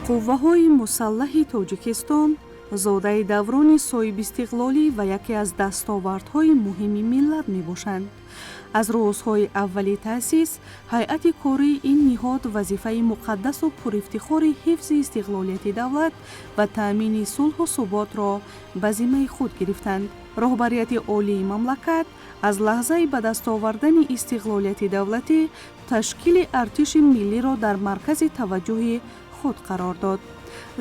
Қувваҳои мусаллаҳи Тоҷикистон зодаи даврони соҳибистиқлолӣ ва яке аз дастовардҳои муҳими миллат мебошанд. Аз рӯзҳои аввали таъсис ҳайати кории ин ниҳод вазифаи муқаддасу пурифтихори ҳифзи истиқлолияти давлат ва таъмини сулҳу суботро ба зиммаи худ гирифтанд. Роҳбарияти олии мамлакат аз лаҳзаи ба даст овардани истиқлолияти давлатӣ ташкили артиши миллиро дар маркази таваҷҷӯҳи худ қарор дод.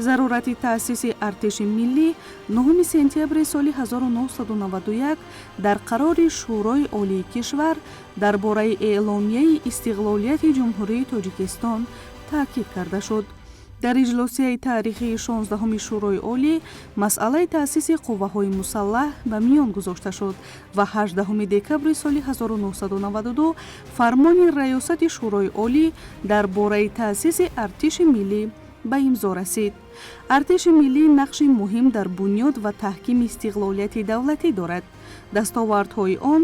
Зарурати таъсиси артиши миллӣ 9 сентябри соли 1991 дар қарори Шӯрои Олии кишвар дар бораи эъломияи истиқлолияти Ҷумҳурии Тоҷикистон таъкид карда шуд. Дар иҷлосияи таърихии 16-уми Шӯрои Олӣ масъалаи таъсиси қувваҳои мусаллаҳ ба миён гузошта шуд ва 18 декабри соли 1992 фармони Раёсати Шӯрои Олӣ дар бораи таъсиси артиши миллӣ ба имзо расид. Артиши миллӣ нақши муҳим дар бунёд ва таҳкими истиқлолияти давлатӣ дорад. Дастовардҳои он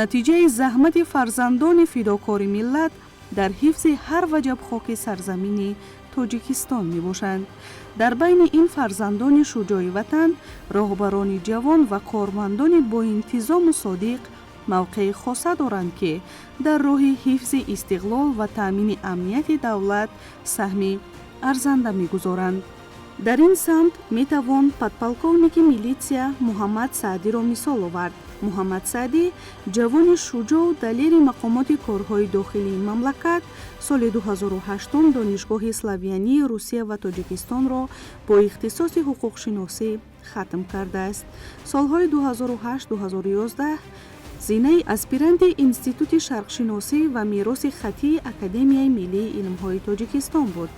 натиҷаи заҳмати фарзандони фидокори миллат дар ҳифзи ҳар ваҷаб хоки сарзамини Тоҷикистон мебошанд. Дар байни ин фарзандони шуҷои ватан роҳбарони ҷавон ва кормандони боинтизому содиқ мавқеи хоса доранд, ки дар роҳи ҳифзи истиқлол ва таъмини амнияти давлат саҳми арзанда мегузоранд. Дар ин самт метавон подполковники милитсия Муҳаммад Саъдиро мисол овард. Муҳаммад Саъдӣ, ҷавони шуҷоъу далери мақомоти корҳои дохилии мамлакат, соли 2008 Донишгоҳи славянии Русия ва Тоҷикистонро бо ихтисоси ҳуқуқшиносӣ хатм кардааст. Солҳои 2008-2011 зинаи аспиранти Институти шарқшиносӣ ва мероси хаттии Академияи миллии илмҳои Тоҷикистон буд.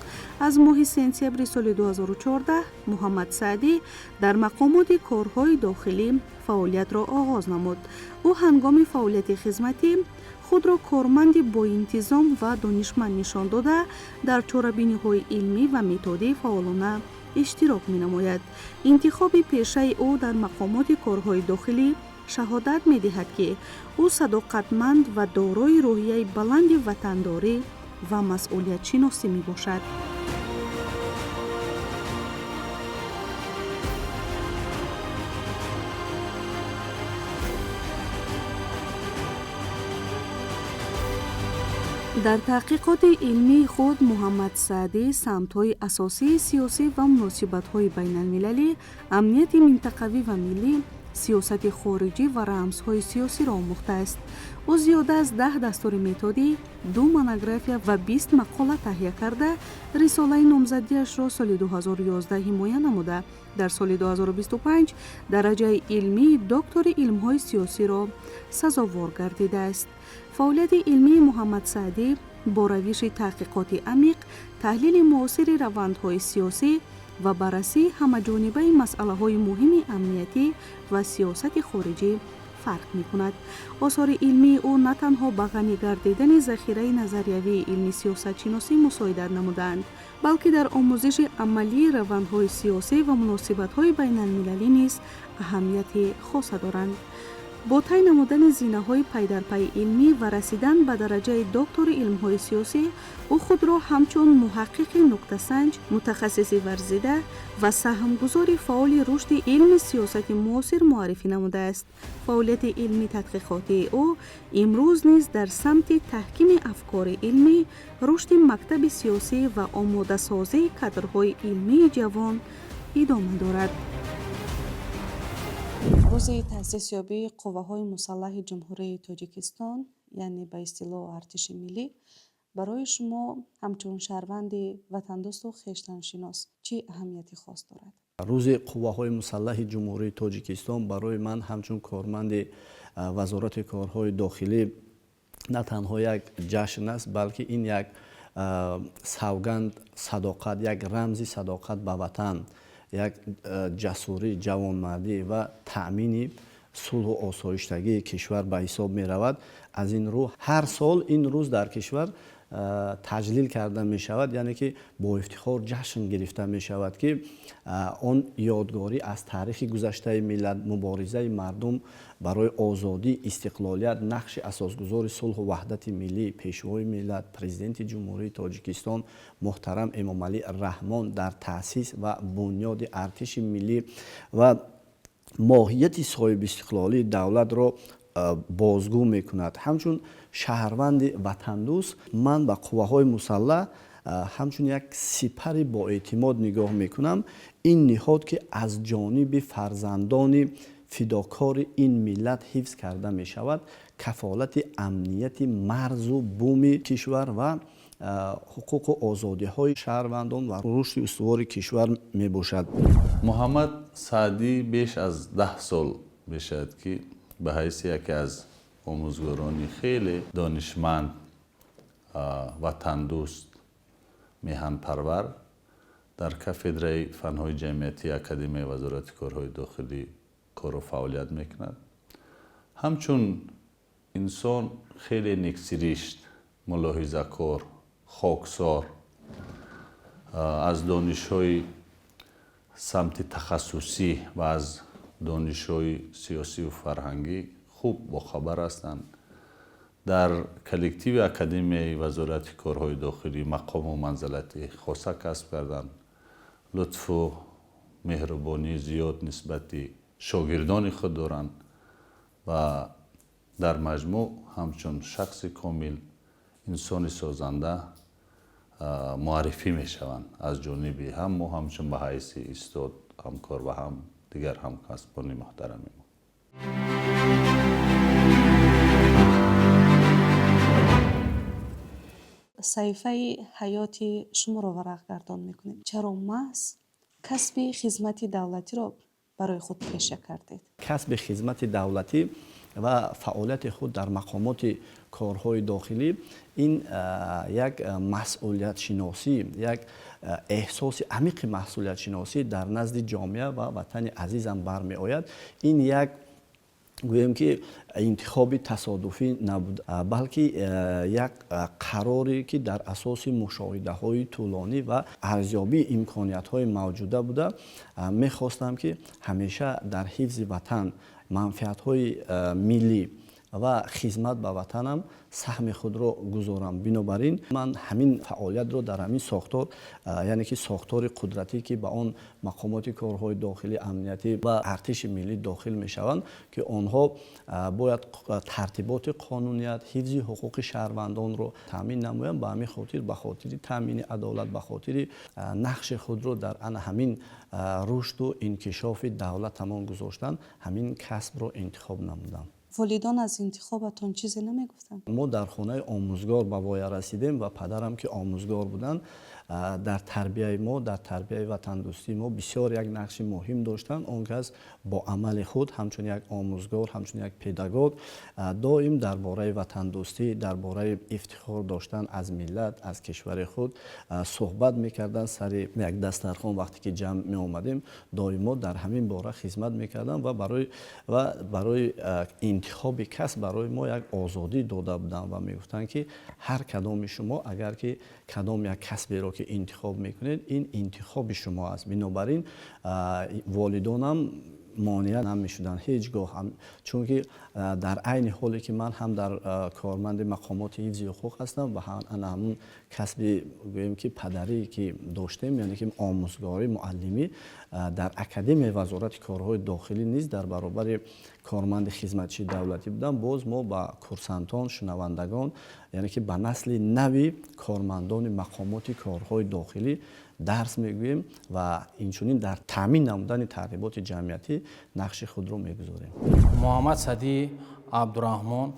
Аз моҳи сентябри соли 2014 Муҳаммад Саъдӣ дар мақомоти корҳои дохилӣ фаъолиятро оғоз намуд. Ӯ ҳангоми фаъолияти хизматӣ худро корманди боинтизом ва донишманд нишон дода, дар чорабиниҳои илмӣ ва методӣ фаъолона иштирок менамояд. Интихоби пешаи ӯ дар мақомоти корҳои дохилӣ шаҳодат медиҳад, ки ӯ садоқатманд ва дорои рӯҳияи баланди ватандорӣ ва масъулиятшиносӣ мебошад. Дар таҳқиқоти илмии худ Муҳаммад Саъдӣ самтҳои асосии сиёсӣ ва муносибатҳои байналмилалӣ, амнияти минтақавӣ ва миллӣ, сиёсати хориҷӣ ва рамзҳои сиёсиро омӯхтааст. Ӯ зиёда аз 10 дастури методӣ, ду монография ва 20 мақола таҳия карда, рисолаи номзадиашро соли 2011 ҳимоя намуда, дар соли 2025 дараҷаи илмии доктори илмҳои сиёсиро сазовор гардидааст. Фаъолияти илмии Муҳаммад Саъдӣ бо равиши таҳқиқоти амиқ, таҳлили муосири равандҳои сиёсӣ ва баррасии ҳамаҷонибаи масъалаҳои муҳими амниятӣ ва сиёсати хориҷӣ фарқ мекунад. Осори илмии ӯ на танҳо ба ғанӣ гардидани захираи назариявии илми сиёсатшиносӣ мусоидат намудаанд, балки дар омӯзиши амалии равандҳои сиёсӣ ва муносибатҳои байналмилалӣ низ аҳамияти хоса доранд. Бо тай намудани зинаҳои пайдарпайи илмӣ ва расидан ба дараҷаи доктори илмҳои сиёсӣ, ӯ худро ҳамчун муҳаққиқи нуктасанҷ, мутахассиси варзида ва саҳмгузори фаъоли рушди илми сиёсати муосир муаррифӣ намудааст. Фаъолияти илмӣ тадқиқотии ӯ имрӯз низ дар самти таҳкими афкори илмӣ, рушди мактаби сиёсӣ ва омодасозии кадрҳои илмии ҷавон идома дорад. Рӯзи таъсисёбии Қувваҳои мусаллаҳи Ҷумҳурии Тоҷикистон, яъне ба истилоҳ артиши миллӣ, барои шумо ҳамчун шаҳрванди ватандӯсту хештаншинос чӣ аҳамияти хос дорад? Рӯзи Қувваҳои мусаллаҳи Ҷумҳурии Тоҷикистон барои ман ҳамчун корманди Вазорати корҳои дохилӣ на танҳо як ҷашн аст, балки ин як савганд садоқат, як рамзи садоқат ба ватан, як ҷасурӣ, ҷавонмардӣ ва таъмини сулҳу осоиштагии кишвар ба ҳисоб меравад. Аз ин рӯ ҳар сол ин рӯз дар кишвар Таҷлил карда мешавад, яъне ки бо ифтихор ҷашн гирифта мешавад, ки он ёдгорӣ аз таърихи гузаштаи миллат, муборизаи мардум барои озодӣ, истиқлолият, нақши асосгузори сулҳу ваҳдати миллӣ, Пешвои миллат, Президенти Ҷумҳурии Тоҷикистон муҳтарам Эмомалӣ Раҳмон дар таъсис ва бунёди артиши миллӣ ва моҳияти соҳибистиқлолии давлатро бозгӯ мекунад. Ҳамчун шаҳрванди ватандӯст ман ба қувваҳои мусаллаҳ ҳамчун як сипари боэътимод нигоҳ мекунам. Ин ниҳод, ки аз ҷониби фарзандони фидокори ин миллат ҳифз карда мешавад, кафолати амнияти марзу буми кишвар ва ҳуқуқу озодиҳои шаҳрвандон ва рушди устувори кишвар мебошад. Муҳаммад Саъдӣ беш аз 10 сол мешавад, ки ба ҳайси яке аз омӯзгорони хеле донишманд, ватандӯст, меҳанпарвар дар кафедраи фанҳои ҷамъиятии Академияи Вазорати корҳои дохилӣ кору фаъолият мекунад. Ҳамчун инсон хеле нексиришт, мулоҳизакор, хоксор, аз донишҳои самти тахассусӣ ва аз донишҳои сиёсию фарҳангӣ хуб бохабар ҳастанд. Дар коллективи Академияи Вазорати корҳои дохилӣ мақому манзалати хоса касб карданд. Лутфу меҳрубонии зиёд нисбати шогирдони худ доранд ва дар маҷмӯъ ҳамчун шахси комил, инсони созанда муаррифӣ мешаванд аз ҷониби ҳам мо ҳамчун ба ҳайси устод, ҳамкор ва ҳам дигар ҳамкасбони муҳтарами мо. Саҳифаи ҳаёти шуморо варақ гардон мекунем. Чаро маҳз касби хизмати давлатиро барои худ пеша кардед? Касби хизмати давлатӣ ва фаъолияти худ дар мақомоти корҳои дохилӣ ин як масъулиятшиносӣ, як эҳсоси амиқи масъулиятшиносӣ дар назди ҷомеа ва ватани азизам бармеояд. Ин як, гӯем ки, интихоби тасодуфӣ набуд, балки як қароре, ки дар асоси мушоҳидаҳои тӯлонӣ ва арзёбии имкониятҳои мавҷуда буда. Мехостам, ки ҳамеша дар ҳифзи ватан, манфиатҳои миллӣ ва хизмат ба ватанам саҳми худро гузорам. Бинобар ин ман ҳамин фаъолиятро дар ҳамин сохтор, яъне ки сохтори қудратӣ, ки ба он мақомоти корҳои дохилӣ, амниятӣ ва артиши миллӣ дохил мешаванд, ки онҳо бояд тартиботи қонуният, ҳифзи ҳуқуқи шаҳрвандонро таъмин намоянд, ба ҳамин хотир, ба хотири таъмини адолат, ба хотири нақши худро дар ана ҳамин рушду инкишофи давлатамон гузоштан, ҳамин касбро интихоб намудам. Волидон аз интихобатон чизе намегуфтанд? Мо дар хонаи омӯзгор ба воя расидем ва падарам, ки омӯзгор буданд, дар тарбияи мо, дар тарбияи ватандӯстии мо бисёр як нақши муҳим доштанд. Он кас бо амали худ ҳамчун як омӯзгор, ҳамчун як педагог доим дар бораи ватандӯстӣ, дар бораи ифтихор доштан аз миллат, аз кишвари худ суҳбат мекарданд. Сари як дастархон вақте ки ҷамъ меомадем, доимо дар ҳамин бора хизмат мекарданд ва барои интихоби касб барои мо як озодӣ дода буданд ва мегуфтанд, ки ҳар кадоми шумо агар ки кадом як касберо ки интихоб мекунед, ин интихоби шумо аст. Бинобар ин волидонам монеа намешуданд ҳеҷ гоҳ, чунки дар айни ҳоле ки ман ҳам дар корманди мақомоти ҳифзи ҳуқуқ ҳастам ва ана ҳамун касби, гӯем ки, падарие ки доштем, яъне ки омӯзгорӣ, муаллимӣ, дар Академияи Вазорати корҳои дохилӣ низ дар баробари корманди хизматчии давлатӣ будам, боз мо ба курсантон, шунавандагон, яъне ки ба насли нави кормандони мақомоти корҳои дохилӣ дарс мегӯем ва инчунин дар таъмин намудани тартиботи ҷамъиятӣ нақши худро мегузорем. Муҳаммад Саъдӣ Абдураҳмон,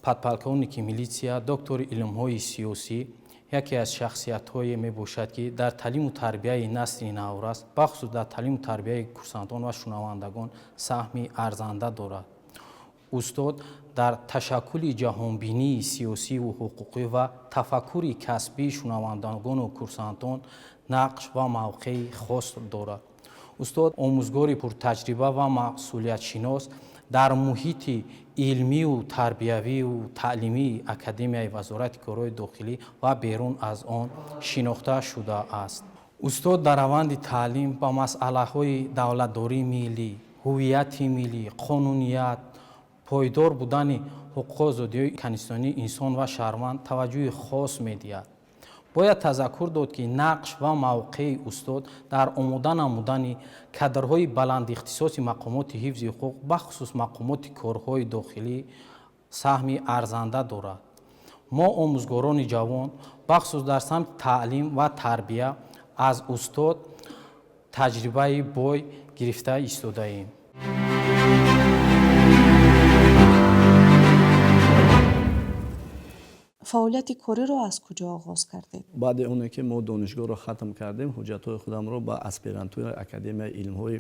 подполковники милитсия, доктори илмҳои сиёсӣ, яке аз шахсиятҳое мебошад, ки дар таълиму тарбияи насли наврас, бахусус дар таълиму тарбияи курсантон ва шунавандагон саҳми арзанда дорад. Устод дар ташаккули ҷаҳонбинии сиёсиву ҳуқуқӣ ва тафаккури касбии шунавандагону курсантон нақш ва мавқеи хос дорад. Устод омӯзгори пуртаҷриба ва масъулиятшинос. Дар муҳити илмию тарбиявию таълимии Академияи Вазорати корҳои дохилӣ ва берун аз он шинохта шудааст. Устод дар раванди таълим ба масъалаҳои давлатдории миллӣ, ҳуввияти миллӣ, қонуният, пойдор будани ҳуқуқу озодиҳои конститутсионии инсон ва шаҳрванд таваҷҷӯҳи хос медиҳад. Бояд тазаккур дод, ки нақш ва мавқеи устод дар омода намудани кадрҳои баландихтисоси мақомоти ҳифзи ҳуқуқ, бахусус мақомоти корҳои дохилӣ, саҳми арзанда дорад. Мо, омӯзгорони ҷавон, бахусус дар самти таълим ва тарбия, аз устод таҷрибаи бой гирифта истодаем. Фаъолияти кориро аз куҷо оғоз кардед? Баъди оне ки мо донишгоҳро хатм кардем, ҳуҷҷатҳои худамро ба аспирантураи Академияи илмҳои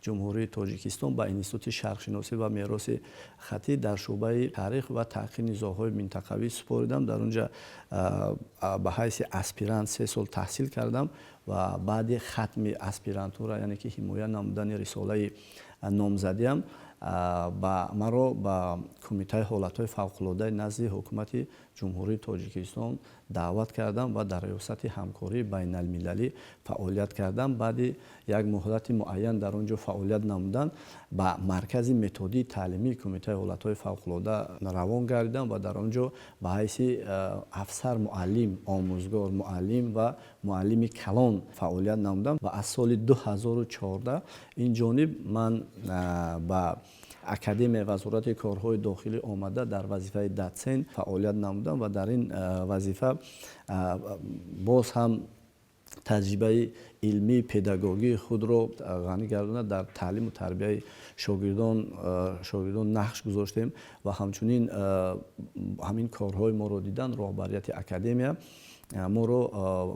Ҷумҳурии Тоҷикистон ба Институти шарқшиносӣ ва мероси хаттӣ дар шӯъбаи таърих ва таҳқиқи низоъҳои минтақавӣ супоридам. Дар он ҷа ба ҳайси аспирант 3 сол таҳсил кардам ва баъди хатми аспирантура, яъне ки ҳимоя намудани рисолаи номзадиам, ба маро ба Кумитаи ҳолатҳои фавқулодаи назди Ҳукумати Ҷумҳурии Тоҷикистон даъват кардам ва дар риёсати ҳамкории байналмилалӣ фаъолият кардам. Баъди як муҳлати муайян дар он ҷо фаъолият намудан ба маркази методии таълимии Кумитаи ҳолатҳои фавқулода равон гардидам ва дар он ҷо ба ҳайси афсар муаллим, омӯзгор, муаллим ва муаллими калон фаъолият намудам ва аз соли 2014 ин ҷониб ман ба Академияи Вазорати корҳои дохилӣ омада дар вазифаи дотсент фаъолият намудам ва дар ин вазифа боз ҳам таҷрибаи илмии педагогии худро ғанӣ гардонда дар таълиму тарбияи шогирдон нақш гузоштем ва ҳамчунин ҳамин корҳои моро дидан роҳбарияти академия моро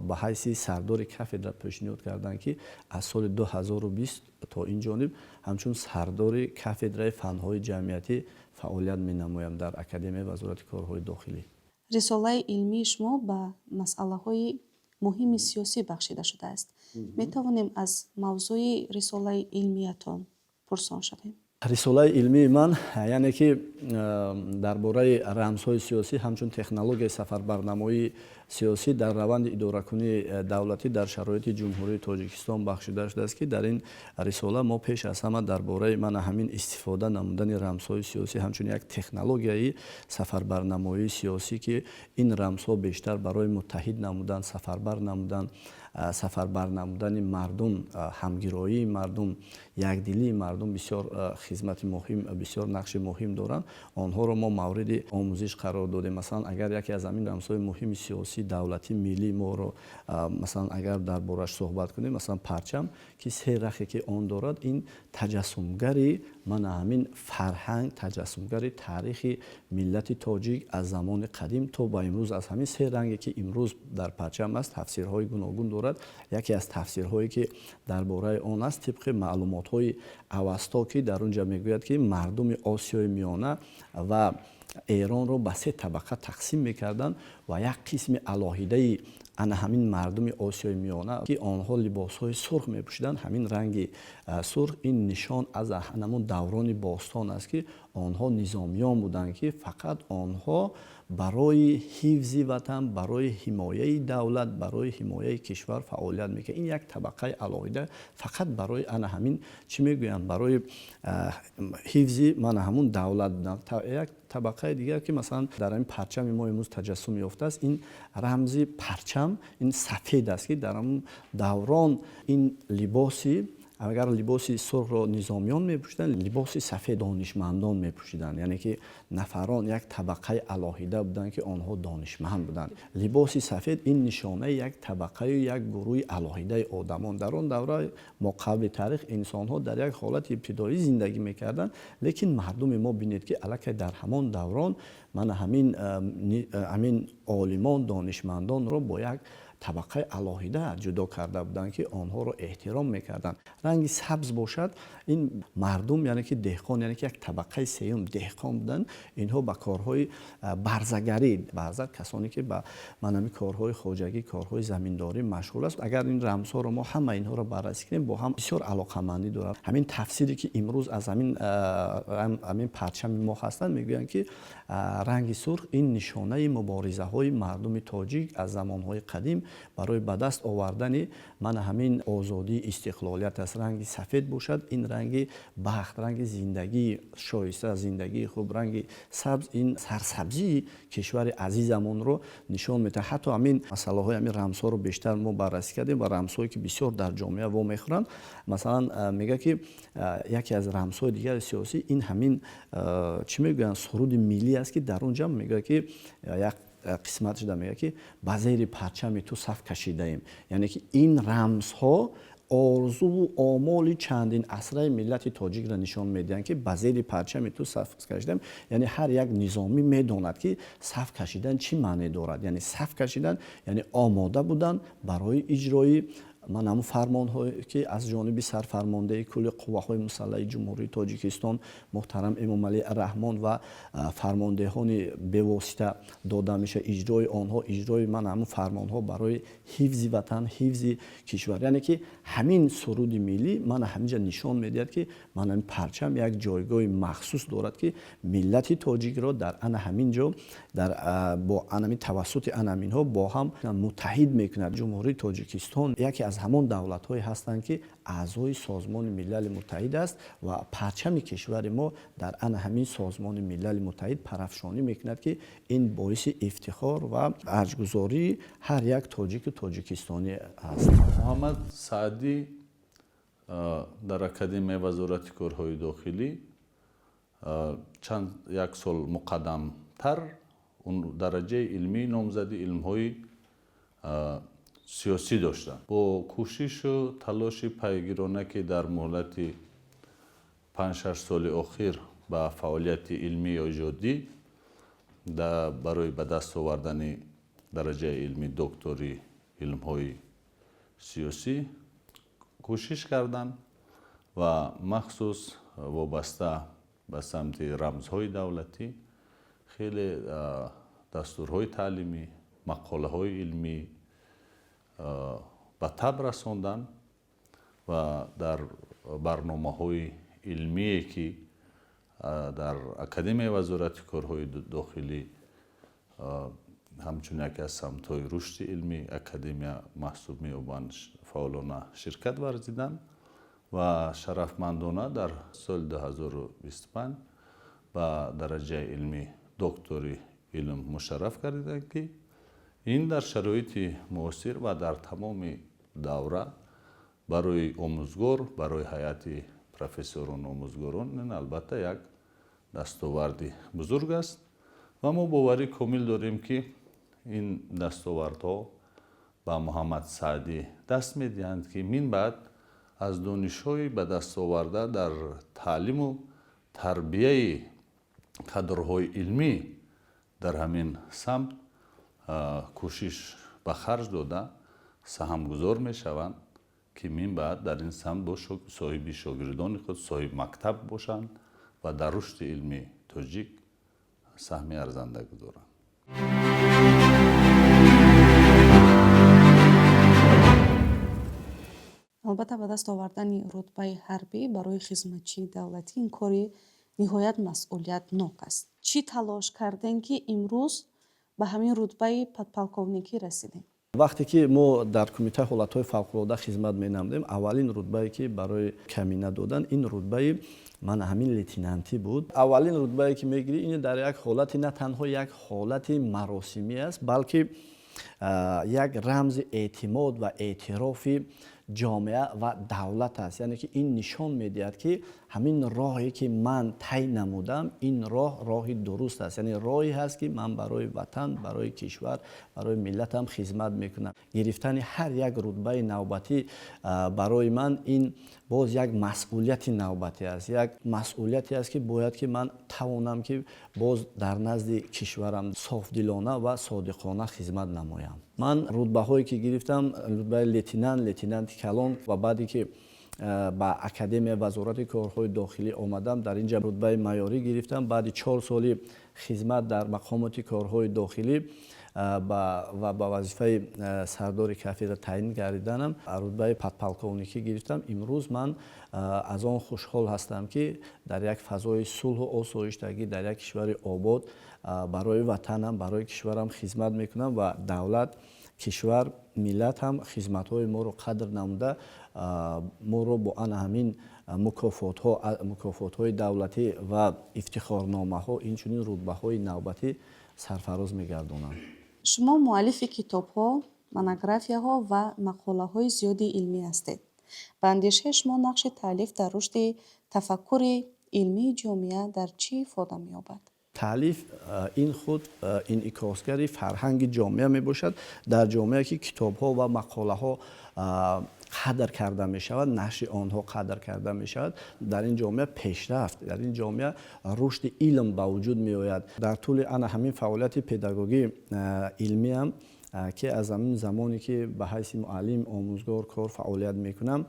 ба ҳайси сардори кафедра пешниҳод карданд, ки аз соли 2020 то ин ҷониб ҳамчун сардори кафедраи фанҳои ҷамъиятӣ фаъолият менамоям дар Академияи Вазорати корҳои дохилӣ. Рисолаи илмии шумо ба масъалаҳои муҳими сиёсӣ бахшида шудааст. Метавонем аз мавзӯи рисолаи илмиятон пурсон шавем? Рисолаи илмии ман, яъне ки дар бораи рамзҳои сиёсӣ ҳамчун технологияи сафарбарнамоии сиёсӣ дар раванди идоракунии давлатӣ дар шароити Ҷумҳурии Тоҷикистон бахшида шудааст, ки дар ин рисола мо пеш аз ҳама дар бораи мана ҳамин истифода намудани рамзҳои сиёсӣ ҳамчун як технологияи сафарбарнамоии сиёсӣ, ки ин рамзҳо бештар барои муттаҳид намудан, сафарбар намудан, сафарбар намудани мардум, ҳамгироии мардум, якдилии мардум бисёр хизмати муҳим, бисёр нақши муҳим доранд. Онҳоро мо мавриди омӯзиш қарор додем. Масалан, агар яке аз ҳамин рамзҳои муҳими сиёсӣ давлатӣ миллии моро, масалан, агар дар бораш суҳбат кунем, масалан, парчам, ки се рахе ки он дорад, ин таҷассумгари мана ҳамин фарҳанг, таҷассумгари таърихи миллати тоҷик аз замони қадим то ба имрӯз. Аз ҳамин се ранге ки имрӯз дар парчам аст, тафсирҳои гуногун дорад. Яке аз тафсирҳое ки дар бораи он аст, тибқи маълумотҳои Авасто, ки дар он ҷо мегӯяд, ки мардуми Осиёи Миёна ва Эронро ба се табақа тақсим мекарданд ва як қисми алоҳидаи ана ҳамин мардуми Осиёи Миёна, ки онҳо либосҳои сурх мепӯшиданд, ҳамин ранги сурх ин нишон аз ҳамон даврони бостон аст, ки онҳо низомиён буданд, ки фақат онҳо барои ҳифзи ватан, барои ҳимояи давлат, барои ҳимояи кишвар фаъолият мекард. Ин як табақаи алоҳида фақат барои ана ҳамин, чӣ мегӯянд, барои ҳифзи мана ҳамун давлат буданд. Як табақаи дигар, ки масалан дар ҳамин парчами мо имрӯз таҷассум ёфтааст, ин рамзи парчам ин сафед аст, ки дар ҳамун даврон ин либоси, агар либоси сурхро низомиён мепӯшиданд, либоси сафед донишмандон мепӯшиданд, яъне ки нафарон як табақаи алоҳида буданд, ки онҳо донишманд буданд. Либоси сафед ин нишонаи як табақаю як гурӯҳи алоҳидаи одамон. Дар он давра мо қабли таърих инсонҳо дар як ҳолати ибтидоӣ зиндагӣ мекарданд, лекин мардуми мо бинед, ки аллакай дар ҳамон даврон мана ҳамин олимон, донишмандонро бо як Табақаи алоҳида ҷудо карда буданд, ки онҳоро эҳтиром мекарданд. Ранги сабз бошад, ин мардум, яъне ки деҳқон, яъне ки як табақаи сеюм деҳқон буданд. Инҳо ба корҳои барзагарӣ, барза касоне ки ба манами корҳои хоҷагӣ, корҳои заминдорӣ машғул аст. Агар ин рамзҳоро мо ҳама инҳоро баррасӣ кунем, бо ҳам бисёр алоқамандӣ дорад. Ҳамин тафсире ки имрӯз аз ҳамин парчами мо ҳастанд, мегӯянд, ки ранги сурх ин нишонаи муборизаҳои мардуми тоҷик аз замонҳои қадим барои ба даст овардани мана ҳамин озодии истиқлолият аст. Ранги сафед бошад, ин ранги бахт, ранги зиндагии шоиста, зиндагии хуб. Ранги сабз ин сарсабзии кишвари азизамонро нишон медиҳад. Ҳатто ҳамин масъалаҳои ҳамин рамзҳоро бештар мо баррасӣ кардем ва рамзҳое ки бисёр дар ҷомеа вомехӯранд. Масалан, мегӯяд, ки яке аз рамзҳои дигари сиёсӣ ин ҳамин, чӣ мегӯянд, суруди миллӣ аст, ки дар он ҷа мегӯяд, ки як қисмат шуда мегӯяд, ки ба зери парчами ту саф кашидаем. Яъне ки ин рамзҳо орзуву омоли чандин асраи миллати тоҷикро нишон медиҳанд, ки ба зери парчами ту саф кашидаем. Яъне ҳар як низомӣ медонад, ки саф кашидан чӣ маъне дорад. Яъне саф кашидан яъне омода будан барои иҷрои ман ҳамун фармонҳое, ки аз ҷониби сарфармондеҳи кулли қувваҳои мусаллаҳи Ҷумҳурии Тоҷикистон муҳтарам Эмомалӣ Раҳмон ва фармондеҳони бевосита дода мешавад, иҷрои онҳо, иҷрои ман ҳамун фармонҳо барои ҳифзи ватан, ҳифзи кишвар. Яъне ки ҳамин суруди миллӣ мана ҳаминҷа нишон медиҳад, ки ман ҳамин парчам як ҷойгоҳи махсус дорад, ки миллати тоҷикро дар ана ҳамин ҷо дар бо анами тавассути анаминҳо бо ҳам муттаҳид мекунад. Ҷумҳурии Тоҷикистон яке аз ҳамон давлатҳое ҳастанд, ки аъзои Созмони Милали Муттаҳид аст ва парчами кишвари мо дар ана ҳамин Созмони Милали Муттаҳид парафшонӣ мекунад, ки ин боиси ифтихор ва арҷгузории ҳар як тоҷику тоҷикистонӣ аст. Муҳаммад Саъдӣ дар Академияи Вазорати корҳои дохилӣ чанд як сол муқаддамтар дараҷаи илмии номзади илмҳои сиёсӣ доштанд. Бо кӯшишу талоши пайгирона, ки дар муҳлати 5-6 соли охир ба фаъолияти илмӣ ё иҷодӣ барои ба даст овардани дараҷаи илми доктори илмҳои сиёсӣ кӯшиш карданд ва махсус вобаста ба самти рамзҳои давлатӣ хеле дастурҳои таълимӣ, мақолаҳои илмӣ ба таб расонданд ва дар барномаҳои илмие, ки дар Академияи Вазорати корҳои дохилӣ ҳамчун яке аз самтҳои рушди илмии академия маҳсуб меёбанд, фаъолона ширкат варзиданд ва шарафмандона дар соли 2025 ба дараҷаи илмии доктори илм мушарраф гардиданд, ки ин дар шароити муосир ва дар тамоми давра барои омӯзгор, барои ҳайати профессорону омӯзгорон ин албатта як дастоварди бузург аст. Ва мо боварӣ комил дорем, ки ин дастовардҳо ба Муҳаммад Саъдӣ даст медиҳанд, ки мин баъд аз донишҳои ба даст оварда дар таълиму тарбияи кадрҳои илмӣ дар ҳамин самт кӯшиш ба харҷ дода саҳмгузор мешаванд, ки мин баъд дар ин самт бо соҳиби шогирдони худ, соҳиби мактаб бошанд ва дар рушди илми тоҷик саҳми арзанда гузоранд. Албатта, ба даст овардани рутбаи ҳарбӣ барои хизматчии давлатӣ ин кори ниҳоят масъулиятнок аст. Чӣ талош кардем, ки имрӯз ба ҳамин рутбаи подполковникӣ расидем? Вақте ки мо дар Кумитаи ҳолатҳои фавқулода хизмат менамудем, аввалин рутбае, ки барои камина додан, ин рутбаи ман ҳамин лейтенантӣ буд. Аввалин рутбае, ки мегирӣ, ин дар як ҳолати на танҳо як ҳолати маросимӣ аст, балки як рамзи эътимод ва эътирофи ҷомеа ва давлат аст. Яъне ки ин нишон медиҳад, ки ҳамин роҳе, ки ман тай намудам, ин роҳ роҳи дуруст аст, яъне роҳе ҳаст, ки ман барои ватан, барои кишвар, барои миллатам хизмат мекунам. Гирифтани ҳар як рутбаи навбатӣ барои ман ин боз як масъулияти навбатӣ аст, як масъулияте аст, ки бояд ки ман тавонам, ки боз дар назди кишварам софдилона ва содиқона хизмат намоям. Ман рутбаҳое ки гирифтам, рутбаи лейтенант, лейтенанти калон, ва баъде ки ба Академияи Вазорати корҳои дохилӣ омадам, дар ин ҷа рутбаи майорӣ гирифтам. Баъди 4 соли хизмат дар мақомоти корҳои дохилӣ ва ба вазифаи сардори кафедра таъин гардиданам, рутбаи подполковникӣ гирифтам. Имрӯз ман аз он хушҳол ҳастам, ки дар як фазои сулҳу осоиштагӣ, дар як кишвари обод барои ватанам, барои кишварам хизмат мекунам ва давлат, кишвар, миллат ҳам хизматҳои моро қадр намуда, моро бо ана ҳамин мукофотҳо, мукофотҳои давлатӣ ва ифтихорномаҳо, инчунин рутбаҳои навбатӣ сарфароз мегардонанд. Шумо муаллифи китобҳо, монографияҳо ва мақолаҳои зиёди илмӣ ҳастед. Ба андешаи шумо, нақши таълиф дар рушди тафаккури илмии ҷомеа дар чӣ ифода меёбад? Таълиф ин худ инъикосгари фарҳанги ҷомеа мебошад. Дар ҷомеа ки китобҳо ва мақолаҳо қадр карда мешавад, нашри онҳо қадр карда мешавад, дар ин ҷомеа пешрафт, дар ин ҷомеа рушди илм ба вуҷуд меояд. Дар тӯли ана ҳамин фаъолияти педагогӣ илмиам, ки аз ҳамин замоне ки ба ҳайси муаллим, омӯзгор кор фаъолият мекунам,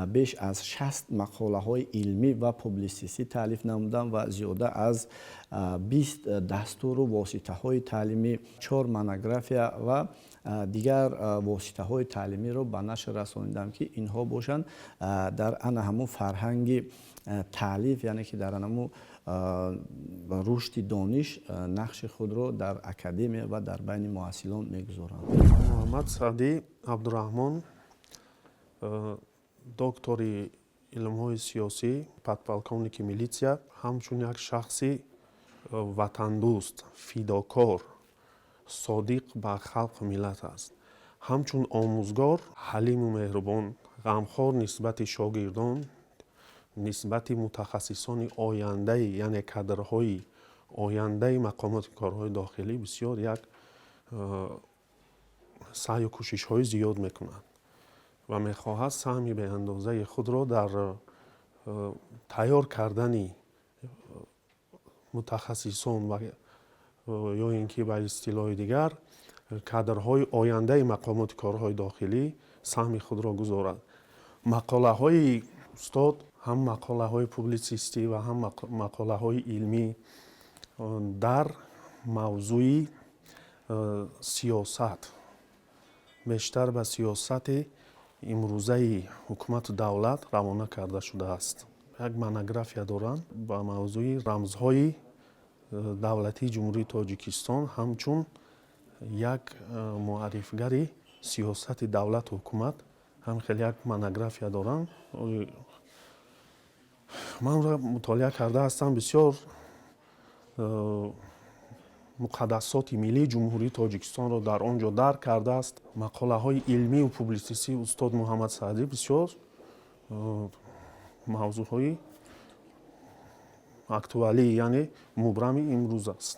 беш аз 60 мақолаҳои илмӣ ва публитсистӣ таълиф намудам ва зиёда аз 20 дастуру воситаҳои таълимӣ, чор монография ва дигар воситаҳои таълимиро ба нашр расонидам, ки инҳо бошанд, дар ана ҳамун фарҳанги таълиф, яъне ки дар ана ҳамун рушди дониш нақши худро дар академия ва дар байни муҳассилон мегузоранд. Муҳаммад Саъдӣ Абдураҳмон, доктори илмҳои сиёсӣ, подполковники милитсия, ҳамчун як шахси ватандӯст, фидокор, содиқ ба халқу миллат аст. Ҳамчун омӯзгор ҳалиму меҳрубон, ғамхор нисбати шогирдон, нисбати мутахассисони ояндаи, яъне кадрҳои ояндаи мақомоти корҳои дохилӣ бисёр як саъю кӯшишҳои зиёд мекунад ва мехоҳад саҳми беандозаи худро дар тайёр кардани мутахассисон ва ё ин ки ба истилоҳи дигар кадрҳои ояндаи мақомоти корҳои дохилӣ саҳми худро гузорад. Мақолаҳои устод, ҳам мақолаҳои публитсистӣ ва ҳам мақолаҳои илмӣ дар мавзӯи сиёсат, бештар ба сиёсати имрӯзаи ҳукумату давлат равона карда шудааст. Як монография доранд ба мавзӯи рамзҳои давлатии Ҷумҳурии Тоҷикистон, ҳамчун як муаррифгари сиёсати давлату ҳукумат ҳам хеле як монография доранд. Ман онро мутолиа карда ҳастам. Бисёр муқаддасоти миллии Ҷумҳурии Тоҷикистонро дар он ҷо дарк кардааст. Мақолаҳои илмию публитсистии устод Муҳаммад Саъдӣ бисёр мавзӯъҳои актуалӣ, яъне мубрами имрӯз аст.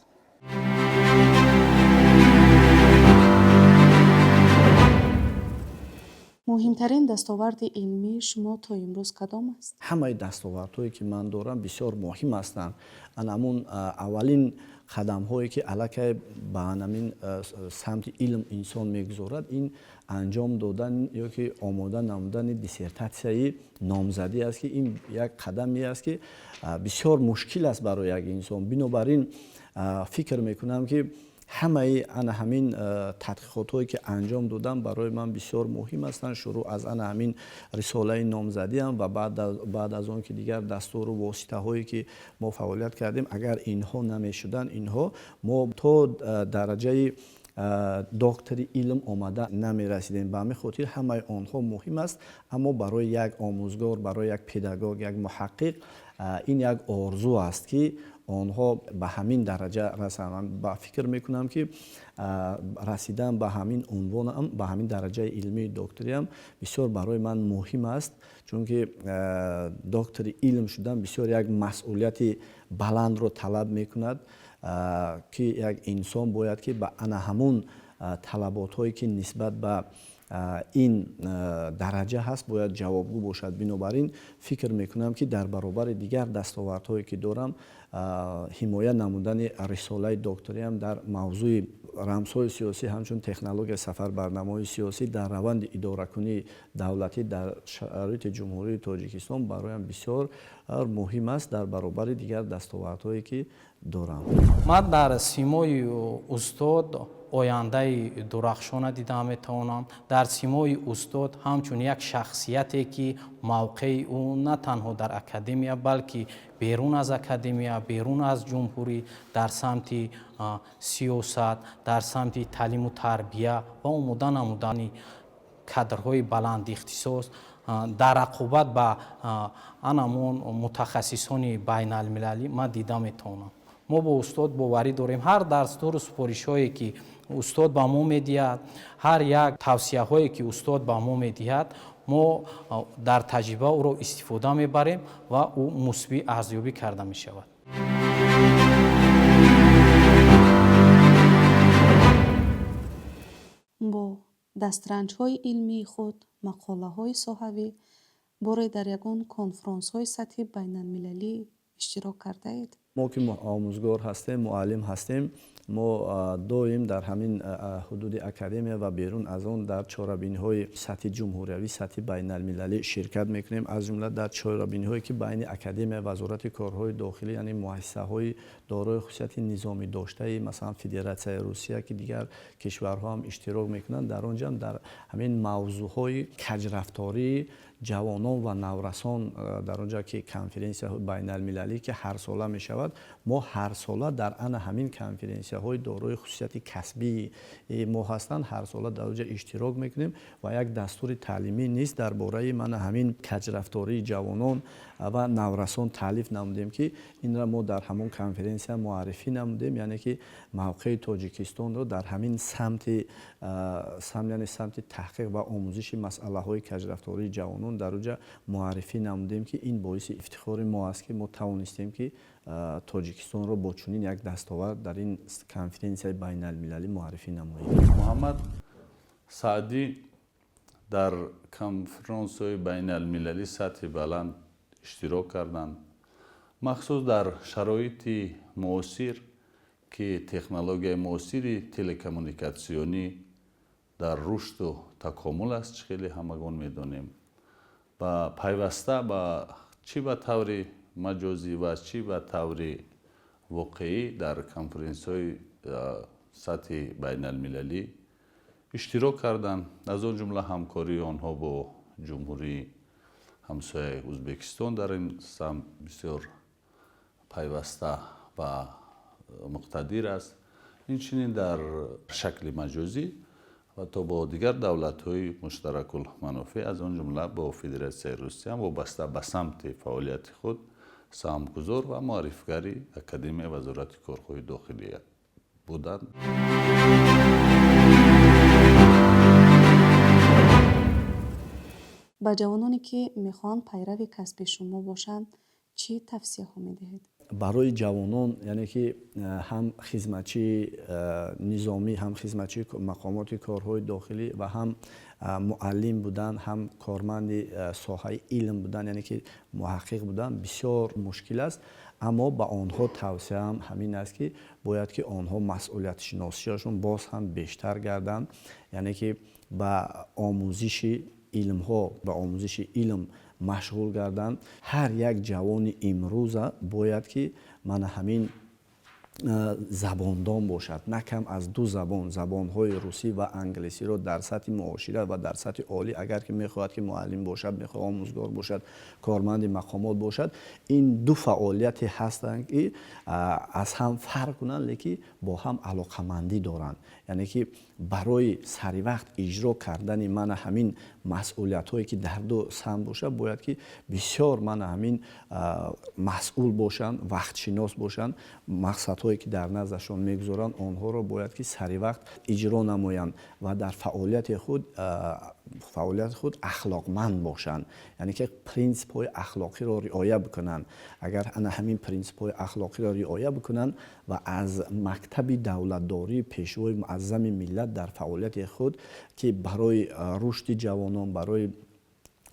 Муҳимтарин дастоварди илмии шумо то имрӯз кадом аст? Ҳамаи дастовардҳое ки ман дорам, бисёр муҳим ҳастанд. Анамун аввалин қадамҳое ки аллакай ба анамин самти илм инсон мегузорад, ин анҷом додан ё ки омода намудани диссертатсияи номзадӣ аст, ки ин як қадаме аст, ки бисёр мушкил аст барои як инсон. Бинобар ин фикр мекунам, ки ҳамаи ана ҳамин тадқиқотҳое ки анҷом додам, барои ман бисёр муҳим ҳастанд, шурӯъ аз ана ҳамин рисолаи номзадиам ва баъд аз он ки дигар дастуру воситаҳое ки мо фаъолият кардем. Агар инҳо намешуданд, инҳо мо то дараҷаи доктори илм омада намерасидем. Ба ҳамин хотир ҳамаи онҳо муҳим аст. Аммо барои як омӯзгор, барои як педагог, як муҳаққиқ ин як орзу аст, ки онҳо ба ҳамин дараҷа расанд. Ман ба фикр мекунам, ки расидан ба ҳамин унвонам, ба ҳамин дараҷаи илмии докториам бисёр барои ман муҳим аст, чунки доктори илм шудан бисёр як масъулияти баландро талаб мекунад, ки як инсон бояд ки ба ана ҳамун талаботҳое ки нисбат ба ин дараҷа ҳаст, бояд ҷавобгӯ бошад. Бинобар ин фикр мекунам, ки дар баробари дигар дастовардҳое ки дорам, ҳимоя намудани рисолаи докториам дар мавзӯи Рамзҳои сиёсӣ ҳамчун технологияи сафарбарнамои сиёсӣ дар раванди идоракунии давлатӣ дар шароити Ҷумҳурии Тоҷикистон бароям бисёр муҳим аст дар баробари дигар дастовардҳое, ки дорам. Ман дар симои устод ояндаи дурахшона дида метавонам. Дар симои устод ҳамчун як шахсияте, ки мавқеи ӯ на танҳо дар академия, балки берун аз академия, берун аз ҷумҳурӣ, дар самти сиёсат, дар самти таълиму тарбия ва омода намудани кадрҳои баландихтисос дар рақобат ба анамон мутахассисони байналмилалӣ ман дида метавонам. Мо бо устод боварӣ дорем. Ҳар дастуру супоришҳое, ки устод ба мо медиҳад, ҳар як тавсияҳое, ки устод ба мо медиҳад, мо дар таҷриба ӯро истифода мебарем ва ӯ мусбӣ арзёбӣ карда мешавад. Бо дастранҷҳои илмии худ, мақолаҳои соҳавӣ боре дар ягон конфронсҳои сатҳи байналмилалӣ иштирок кардаед? Мо ки омӯзгор ҳастем, муаллим ҳастем, мо доим дар ҳамин ҳудуди академия ва берун аз он дар чорабиниҳои сатҳи ҷумҳуриявӣ, сатҳи байналмилалӣ ширкат мекунем. Аз ҷумла дар чорабиниҳое, ки байни академия, Вазорати корҳои дохилӣ, яъне муассисаҳои дорои хусусияти низомӣ доштаи, масалан, Федератсияи Русия, ки дигар кишварҳо ҳам иштирок мекунанд, дар он ҷо ҳам дар ҳамин мавзӯъҳои каҷрафтории ҷавонон ва наврасон, дар он ҷо ки конференсияҳои байналмилалӣ, ки ҳарсола мешавад, мо ҳарсола дар ана ҳамин конференсияҳои дорои хусусияти касбии мо ҳастанд, ҳарсола дар он ҷо иштирок мекунем ва як дастури таълимӣ низ дар бораи мана ҳамин каҷрафтории ҷавонон ва наврасон таълиф намудем, ки инро мо дар ҳамон конференсия муаррифӣ намудем, яъне ки мавқеи Тоҷикистонро дар ҳамин самти, яъне самти таҳқиқ ва омӯзиши масъалаҳои каҷрафтории ҷавонон дар он ҷо муаррифӣ намудем, ки ин боиси ифтихори мо аст, ки мо тавонистем, ки Тоҷикистонро бо чунин як дастовард дар ин конференсияи байналмилалӣ муаррифӣ намоем. Муҳаммад Саъдӣ дар конфронсҳои байналмилалӣ сатҳи баланд иштирок карданд, махсус дар шароити муосир, ки технологияи муосири телекоммуникатсионӣ дар рушду такомул аст, чӣ хеле ҳамагон медонем, ва пайваста ба чӣ ба таври маҷозӣ ва чӣ ба таври воқеӣ дар конференсҳои сатҳи байналмилалӣ иштирок карданд. Аз он ҷумла ҳамкории онҳо бо ҷумҳурии ҳамсояи Ӯзбекистон дар ин самт бисёр пайваста ва муқтадир аст. Инчунин дар шакли маҷозӣ ва то бо дигар давлатҳои муштаракулманофеъ, аз он ҷумла бо Федератсияи Русия, вобаста ба самти фаъолияти худ саҳмгузор ва муаррифгари Академияи Вазорати корҳои дохилӣ буданд. Ба ҷавононе, ки мехоҳанд пайрави касби шумо бошанд, чӣ тавсияҳо медиҳед? Барои ҷавонон, яъне ки ҳам хизматчии низомӣ, ҳам хизматчии мақомоти корҳои дохилӣ ва ҳам муаллим будан, ҳам корманди соҳаи илм будан, яъне ки муҳаққиқ будан бисёр мушкил аст. Аммо ба онҳо тавсияам ҳамин аст, ки бояд ки онҳо масъулиятшиносиашон боз ҳам бештар гарданд, яъне ки ба омӯзиши илмҳо, ба омӯзиши илм машғул гарданд. Ҳар як ҷавони имрӯза бояд ки мана ҳамин забондон бошад, на кам аз ду забон, забонҳои русӣ ва англисиро дар сатҳи муошират ва дар сатҳи олӣ, агар ки мехоҳад ки муаллим бошад, мехоҳад омӯзгор бошад, корманди мақомот бошад. Ин ду фаъолияте ҳастанд, ки аз ҳам фарқ кунанд, лекин бо ҳам алоқамандӣ доранд. Яъне ки барои саривақт иҷро кардани мана ҳамин масъулиятҳое, ки дар ду самт бошад, бояд ки бисёр мана ҳамин масъул бошанд, вақтшинос бошанд, мақсадҳое, ки дар наздашон мегузоранд, онҳоро бояд ки саривақт иҷро намоянд ва дар фаъолияти худ ахлоқманд бошанд, яъне ки принсипҳои ахлоқиро риоя бикунанд. Агар ана ҳамин принсипҳои ахлоқиро риоя бикунанд ва аз мактаби давлатдории Пешвои муаззами миллат дар фаъолияти худ, ки барои рушди ҷавонон, барои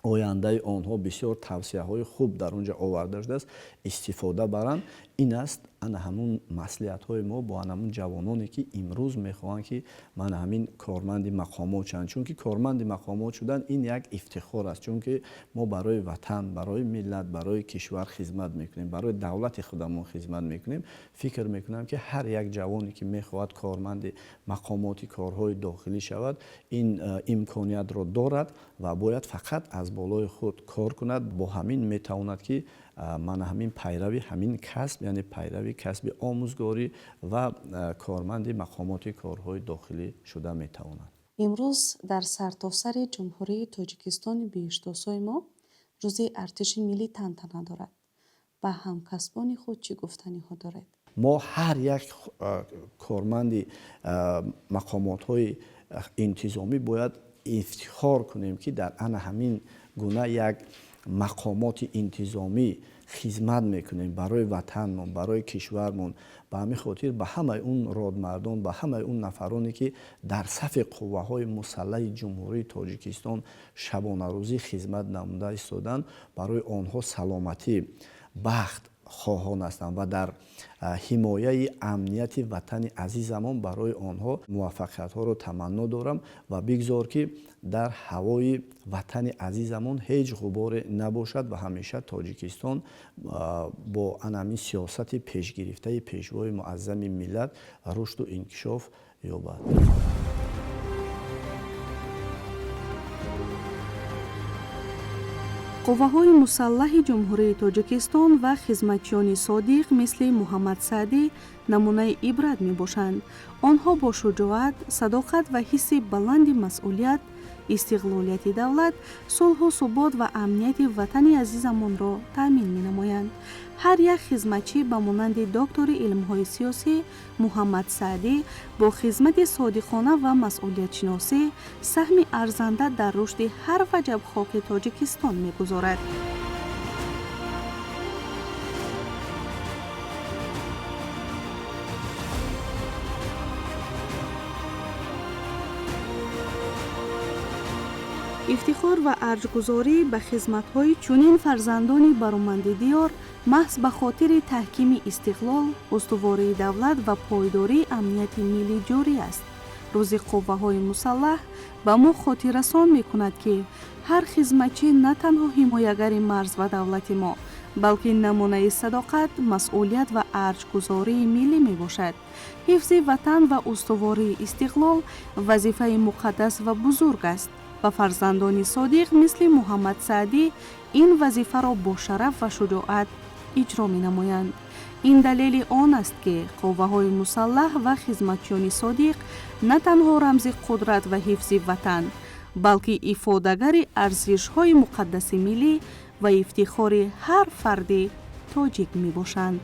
ояндаи онҳо бисёр тавсияҳои хуб дар он ҷо оварда шудааст, истифода баранд, ин аст. Ана ҳамун маслиҳатҳои мо бо ана ҳамун ҷавононе, ки имрӯз мехоҳанд, ки мана ҳамин корманди мақомот шаванд, чунки корманди мақомот шудан ин як ифтихор аст, чунки мо барои ватан, барои миллат, барои кишвар хизмат мекунем, барои давлати худамон хизмат мекунем. Фикр мекунам, ки ҳар як ҷавоне, ки мехоҳад корманди мақомоти корҳои дохилӣ шавад, ин имкониятро дорад ва бояд фақат аз болои худ кор кунад. Бо ҳамин метавонад, ки мана ҳамин пайрави ҳамин касб, яъне пайрави касби омӯзгорӣ ва корманди мақомоти корҳои дохилӣ шуда метавонад. Имрӯз дар сартосари Ҷумҳурии Тоҷикистони беҳиштосои мо Рӯзи артиши миллӣ тантана дорад. Ба ҳамкасбони худ чӣ гуфтаниҳо доред? Мо ҳар як корманди мақомотҳои интизомӣ бояд ифтихор кунем, ки дар ана ҳамин гуна як мақомоти интизомӣ хизмат мекунем барои ватанмон, барои кишвармон. Ба ҳамин хотир ба ҳамаи он родмардон, ба ҳамаи он нафароне, ки дар сафи қувваҳои мусаллаҳи Ҷумҳурии Тоҷикистон шабонарӯзӣ хизмат намуда истоданд, барои онҳо саломатӣ, бахт хоҳон ҳастам ва дар ҳимояи амнияти ватани азизамон барои онҳо муваффақиятҳоро таманно дорам ва бигзор, ки дар ҳавои ватани азизамон ҳеҷ ғуборе набошад ва ҳамеша Тоҷикистон бо анамин сиёсати пешгирифтаи Пешвои Муаззами миллат рушду инкишоф ёбад. Қувваҳои мусаллаҳи Ҷумҳурии Тоҷикистон ва хизматчиёни содиқ мисли Муҳаммад Саъдӣ намунаи ибрат мебошанд. Онҳо бо шуҷоат, садоқат ва ҳисси баланди масъулият истиқлолияти давлат, сулҳу субот ва амнияти ватани азизамонро таъмин менамоянд. Ҳар як хизматчӣ ба монанди доктори илмҳои сиёсӣ Муҳаммад Саъдӣ бо хизмати содиқона ва масъулиятшиносӣ саҳми арзанда дар рушди ҳар ваҷаб хоки Тоҷикистон мегузорад. Ифтихор ва арҷгузорӣ ба хизматҳои чунин фарзандони бароманди диёр маҳз ба хотири таҳкими истиқлол, устувории давлат ва пойдории амнияти миллӣ ҷорӣ аст. Рӯзи қувваҳои мусаллаҳ ба мо хотиррасон мекунад, ки ҳар хизматчӣ на танҳо ҳимоягари марз ва давлати мо, балки намунаи садоқат, масъулият ва арҷгузории миллӣ мебошад. Ҳифзи ватан ва устувории истиқлол вазифаи муқаддас ва бузург аст ва фарзандони содиқ мисли Муҳаммад Саъдӣ ин вазифаро бо шараф ва шуҷоат иҷро менамоянд. Ин далели он аст, ки қувваҳои мусаллаҳ ва хизматчиёни содиқ на танҳо рамзи қудрат ва ҳифзи ватан, балки ифодагари арзишҳои муқаддаси миллӣ ва ифтихори ҳар фарди тоҷик мебошанд.